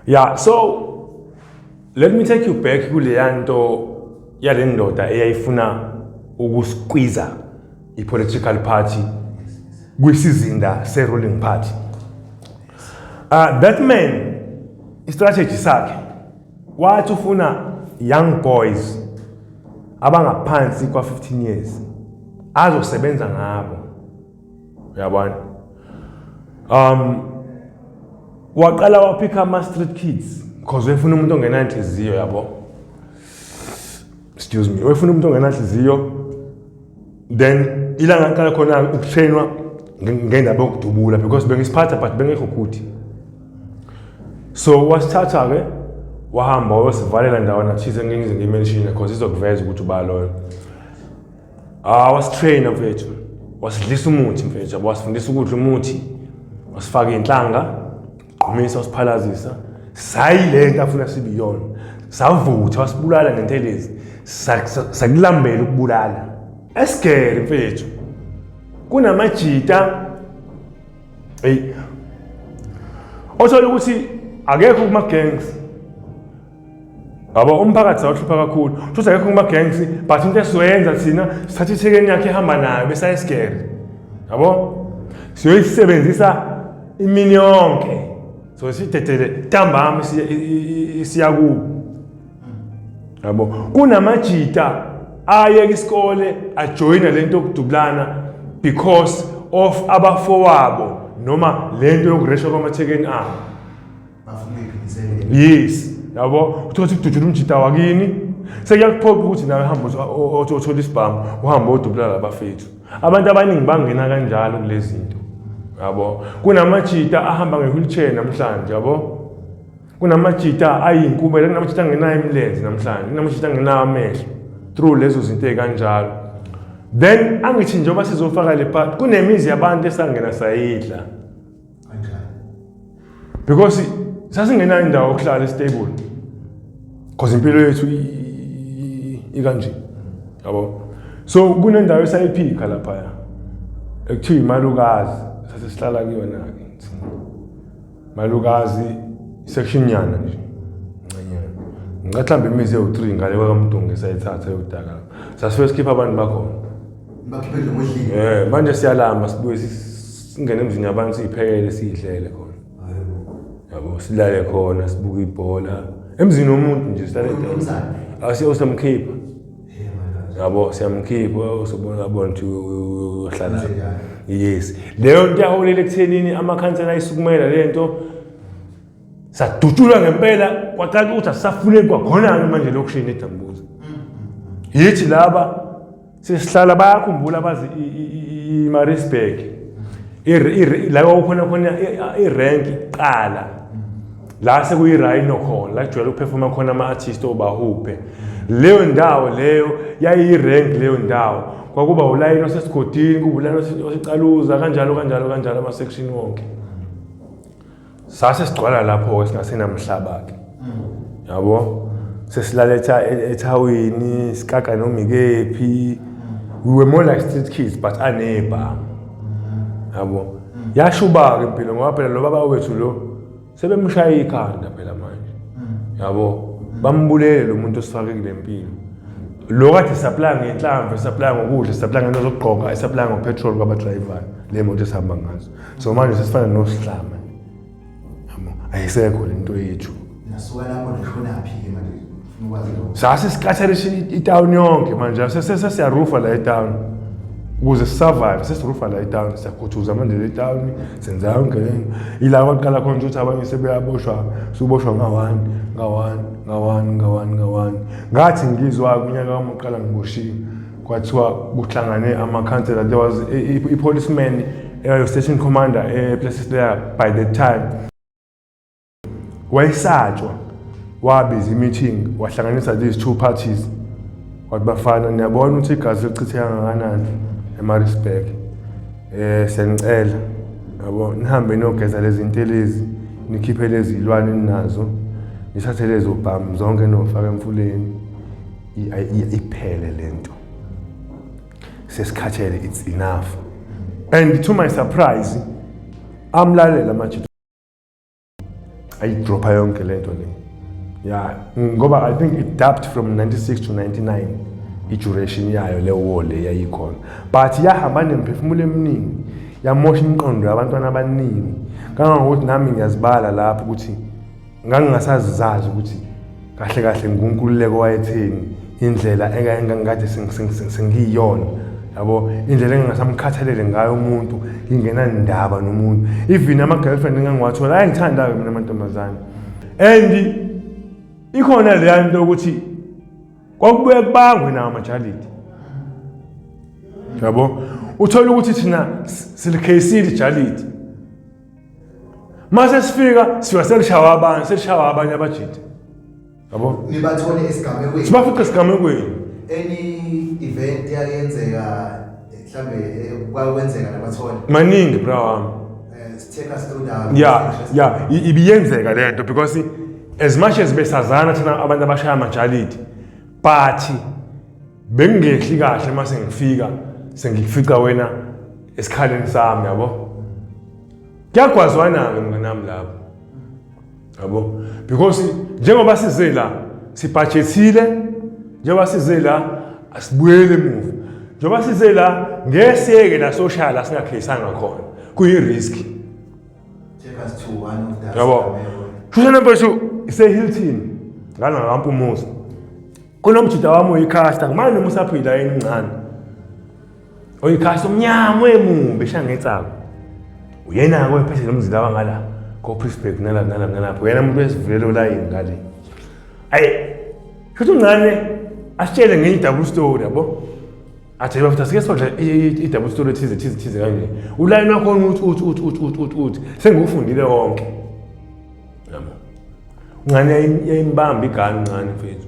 Yeah, so let me take you back kuleya nto yale ndoda eyayifuna ukusqueeza i-political party kwisizinda se-ruling party. That man, i-strategy sakhe wathi ufuna young boys abangaphansi kwa-15 years azosebenza ngabo, uyabona. Waqala waphika ama-street kids because wefuna umuntu ongenanhliziyo, yabo, excuse me, wefuna umuntu ongenanhliziyo. Then ilanga ngaqala khona ukutrainwa ngendaba yokudubula because bengisiphatha but bengekho good. So wasithatha-ke, wahamba wayosivalela ndawana thize, ngeke ngize ngimenshine because izokuveza ukuthi uba loyo. Ah, wasitraina mfethu, wasidlisa umuthi mfethu, yabo, wasifundisa ukudla umuthi, wasifaka iy'nhlanga, qhumisa, wasiphalazisa, sayi le nto afuna sibe iyona. Savutha, wasibulala ngentelezi, sakulambela ukubulala. Esigere mfethu kunamajita, eyi, othola ukuthi akekho kuma-gangs, yabo, umphakathi sawuhlupha kakhulu futhi akekho kuma-gangs, but into esizoyenza thina, sithatha ithekeni yakhe ehamba nayo bese ayesigere, yabo, siyoyisebenzisa imini yonke, so sidedele ntambama siya kubo, yabo. Kunamajita ayeka isikole, ajoyina lento yokudubulana because of abafowabo noma lento yokureshwa kwamathekeni abo. Bafuna uyiphindisele. Yes, yabo, uthola ukuthi kudutshula umjita wakini, sekuyakuphoqa ukuthi nawe uhambe uthole isibhamu, uhambe uyodubula labafethu. Abantu abaningi bangena kanjalo kulezi zinto, yabo. Kunamajita ahamba nge-wheelchair namhlanje, yabo, kunamajita ayinkubela, kunamajita angenayo imilenze namhlanje, kunamajita angenayo amehlo through lezo zinto ey'kanjalo. Then angithi njengoba sizofaka le part, kunemizi yabantu esangena sayidla. Kanjani? Because sasingenayo indawo yokuhlala stable because impilo yethu ikanje, yabo. So kunendawo esayiphikha laphaya ekuthiwa imalukazi, sase sihlala kuyona-ke malukazi, section nyana nje ncanyana, ngingathi mhlawumbe imizi ewu-3 ngale kwakamdungu esayithatha yodaka, sasifike sikhipha abantu bakhona. Bakhiphe nje ngodlini. Manje siyalamba, sibuye singene emzini yabantu, siyiphekele, siyidlele khona. Hayibo. Yabo, silale khona, sibuke ibhola emzini womuntu nje, silale. Umnumzane? Asiyo, siyamkhipha. Eh manje. Yabo, siyamkhipha, usobona bona ukuthi uhlala. Wenzenjani? Yes, leyo nto yaholela ekuthenini amakhansela ayisukumela le nto, sadutshulwa ngempela, kwaqala ukuthi asisafuneki kwakhona-ke manje elokishini eDambuza. Yithi laba sesihlala, bayakhumbula bazi i-Maritzburg la kwakukhona khona irenki kuqala, la sekuyi-Rhino khona, la kujwayele ukuphefoma khona ama-artist obahuphe. Leyo ndawo leyo yayiyirenki, leyo ndawo kwakuba ulayini osesigodini, kuba ulayini osecaluza, kanjalo kanjalo kanjalo, ama-section wonke. Sase sigcwala lapho-ke, singasenamhlaba-ke, yabo, sesilaletha ethawini, sikaka noma ikephi. We were more like street kids but anebhamu, yabo. Yashuba-ke impilo ngoba phela lo baba wethu lo sebemshaya ikhanda phela manje, yabo, bambulele lo muntu osifake kule mpilo lo kade supply ngenhlamvu, supply ngokudla, supply ngento zokugqoka, supply ngopetrol kwabadrayivayo le moto esihamba ngazo. So manje sesifana nosihlama, yabo, ayisekho lento yethu. Nasuka lapho nishonaphi-ke manje? Ufuna ukwazi lokho. Sase sikatharisha itown yonke manje, sesiyarufa la etown ukuze sisurvive. Sesirufa la etown, siyakhuthuza manje le town, senza yonke le nto. Ila kwaqala khona ukuthi abanye sebeyaboshwa, suboshwa nga-one nga-one nga-one nga-one nga-one. Ngathi ngizwa kunyaka wami uqala ngiboshiwe, kwathiwa kuhlangane amakhansela. There was i-policeman eyayo-station commander ePlessislaer by the time, wayesatshwa, wabiza i-meeting, wahlanganisa these two parties, wathi, "Bafana, niyabona ukuthi igazi lichitheka kangakanani eMaritzburg. Siyanicela, yabo, nihambe niyogeza lezi zinto lezi, nikhiphe lezi zilwane ninazo, nithathe lezo bhamu zonke nofaka emfuleni, iphele lento, sesikhathele, it's enough." And to my surprise, amlalela amajita. Ayidropha yonke lento le. Yeah, ngoba I think it dubbed from 96 to 99 i-duration yayo le war le yayikhona. But yahamba nemphefumulo eminingi, yamosha imiqondo yabantwana abaningi. Kangangokuthi nami ngiyazibala lapho ukuthi ngangingasazizazi ukuthi kahle kahle nguNkululeko wayetheni indlela engangikade sengiyiyona yabo indlela engingasamkhathalele ngayo umuntu ngingenandaba nomuntu even ama-girlfriend engangiwathola ayengithanda-ke mina amantombazane and ikhona leya nto yokuthi kwakubuye kubangwe nawo amajalidi yabo uthole ukuthi thina silikheyisile ijalidi Mase sifika siwa selishawa abantu, selishawa abanye abajidi. Yabo? Nibathole esigamekweni. Sibafice esigamekweni. Any event yakenzeka mhlambe kwakwenzeka nabathole. Maningi bra wami. Take us through that. Yeah, ibiyenzeka lento because as much as besazana thina abantu abashaya amajalidi but bengingehli kahle mase ngifika sengikufica wena esikhaleni sami yabo kuyagwazwana-ke mnganami lapho yabo because njengoba size la sibhajethile njengoba size la asibuyele emuva njengoba size la ngesiyeke la soshaya la singakheyisanga khona kuyi-risk yabo shushana mfethu ise-hilton ngala ngakampumuza kunomjida wami oyikhasta ngimane noma usaphila yena umncane oyikhasta umnyama wemumbi eshangetsako uyena-ke oyiphethe lo mzila wangala ko-prisburg nala nala nalapho uyena umuntu wesivulela olayini ngale ayi futhi umncane asitshele ngenye i-double story yabo athi bafethu asike sodla i-double story ethize thize thize kanje ulayini wakhona uthi uthi uthi uthi uthi uthi uthi sengiwufundile wonke yabo Ncane yayimbamba igani ncane mfethu.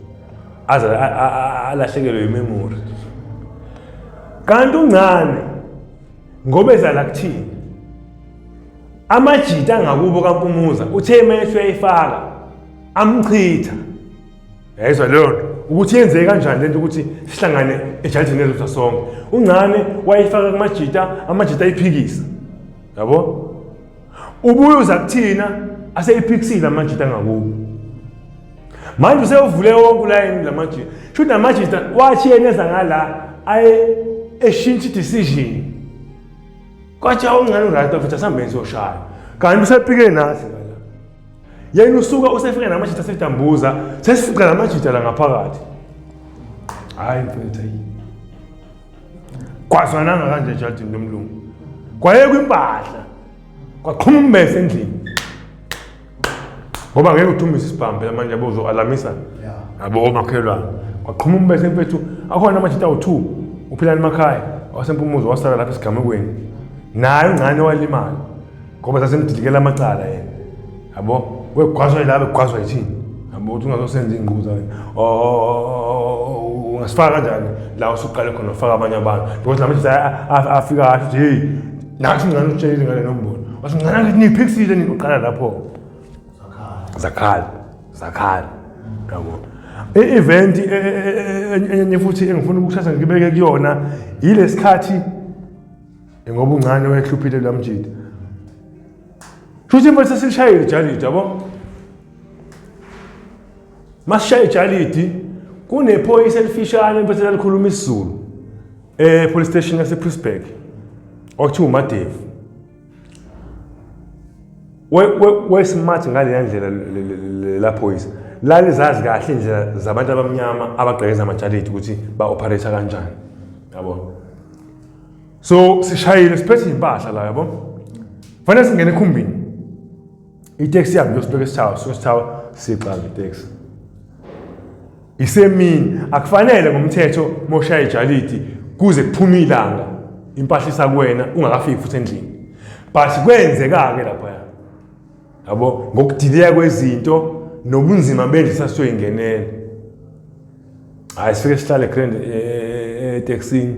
Aze alahlekelwe imemory. Kanti uncane ngoba ezala kuthini? Amajita angakubo kaMpumuza uthe emehlo uyayifaka amchitha. Yayizwa leyo nto ukuthi yenzeke kanjani lento ukuthi sihlangane ejajini lezutha sonke. Uncane wayifaka kumajita, amajita ayiphikisa. Yabo? Ubuye uza kuthina aseyiphikisile amajita ngakubo. Manje usewuvule wonke ulayini lamajita. Shuthi namajita wathi yena eza ngala aye eshintsha decision. Kwathi awungane uright futhi asihambeni siyoshaya. Kanti usephike nathi ngala. Yena usuka usefika namajita asedambuza, sesifica namajita la ngaphakathi. Hayi mfethu ayi. Kwazwananga kanje ejadini lomlungu. Kwayekwa impahla. Kwaqhuma umbese endlini. Ngoba ngeke udumise isibhamu phela manje yabo uzo-alamisa yabo omakhelwane. Kwaqhuma umbese mfethu akhona amajita awu-2 uphila emakhaya wasempumuzo wasala lapha esigamekweni. Naye ungane walimala ngoba sasemdilikela amacala yena. Yabo wegwazwa yilaba egwazwa yithini. Yabo uthi ungazosenza ingquza wena. Ungasifaka kanjani la usuqale khona ufaka abanye abantu because lamajita afika asho ukuthi hey nathi ngane utshelile ngale nombolo. Wathi ngane ngithi niyiphikisile nini uqala lapho. Zakhala. Zakhala. Yabo. I-event enye futhi engifuna ukuthatha ngibeke kuyona yilesikhathi ngoba uncane wayehluphile lamjita. Shuthi imfo sesishayile ijalidi yabo. Masishaya ijalidi kunephoyisa elifishane mfethu lalikhuluma isiZulu eh police station yase Presburg. Kwakuthiwa uMadevu. We we smart ngale ndlela la phoyisa. Lalizazi kahle indlela zabantu abamnyama abagqekeza amajalidi ukuthi ba operate kanjani. Yabo. So sishayile siphethe impahla la yabo. Fanele singene ekhumbini. Itaxi yami yosibeka esithawa, so esithawa sixaka itaxi. Isemini akufanele ngomthetho moshaya ijalidi kuze kuphume ilanga impahla isakuwena ungakafiki futhi endlini. But kwenzeka ke lapha. Yabo ngokudileka kwezinto nobunzima bendlu sasiyoyingenela. Hayi sifike sihlale grand eTaxini.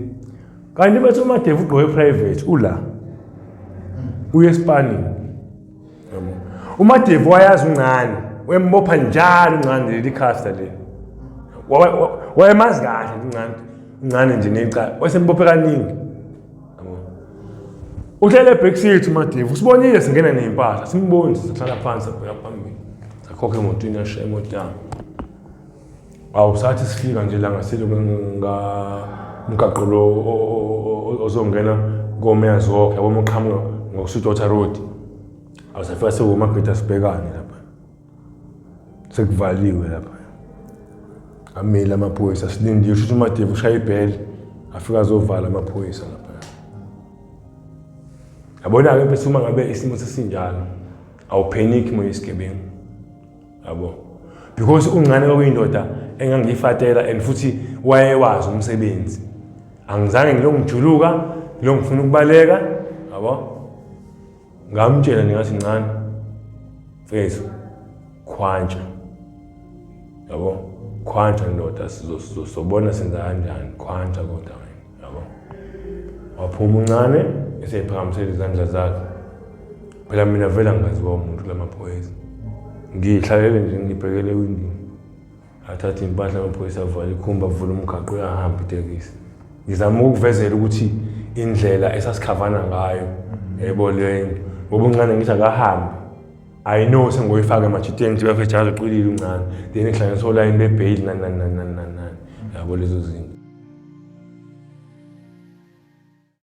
Kanti bathi uMadevu ugqoke private ula. Uye esipanini. Yabo. UMadevu wayazi uncane, wembopha njalo uncane leli caster leli. Wayemazi kahle uncane, uncane nje necala. Wayesembophe kaningi. Yabo. Uhlele back seat uMadevu, usibonile singena nezimpahla, simboni sihlala phansi abheka phambili. Khokhe emotweni, yashiya imoto yami. Awusathi sifika nje la ngasile mgaqo lo ozongena komeya zonke, yabo, uma uqhamuka ngoSweetwater Road. Awusafika sekuwumagwetha, sibhekane lapha, sekuvaliwe lapha, amile amaphoyisa, silindile. Usho ukuthi uMadevu ushaya ibhele, afika azovala amaphoyisa lapha. Yabona-ke mfethu, uma ngabe isimo sesinjalo, awuphenikhi uma uyisigebengu, yabo, because uncane kwakuyindoda engangiyifatela and futhi wayewazi umsebenzi. Angizange ngilo ngijuluka, ngilo ngifuna ukubaleka, yabo. Ngamtshela nje, ngathi, "Ncane mfethu, khwantsha, yabo, khwantsha ndoda, sizobona senza kanjani, khwantsha kodwa wena," yabo. Waphuma uncane eseyiphakamisela izandla zakhe. Phela mina vele angaziwa umuntu lamaphoyisa, ngihlalele nje, ngibhekele ewindini. Athathe impahla amaphoyisa, avala ikhumba, avula umgaqo, uyahamba itekisi. Ngizama ukukuvezela ukuthi indlela esasikhavana ngayo, yebo, leyo nto, ngoba uncane ngithi akahambe, I know sengoyifaka emajiteni nje, bafejazi uqilile uncane, then kuhlanganiswa olayini bebheyili, nani nani nani nani nani nani, yabo, lezo zinto.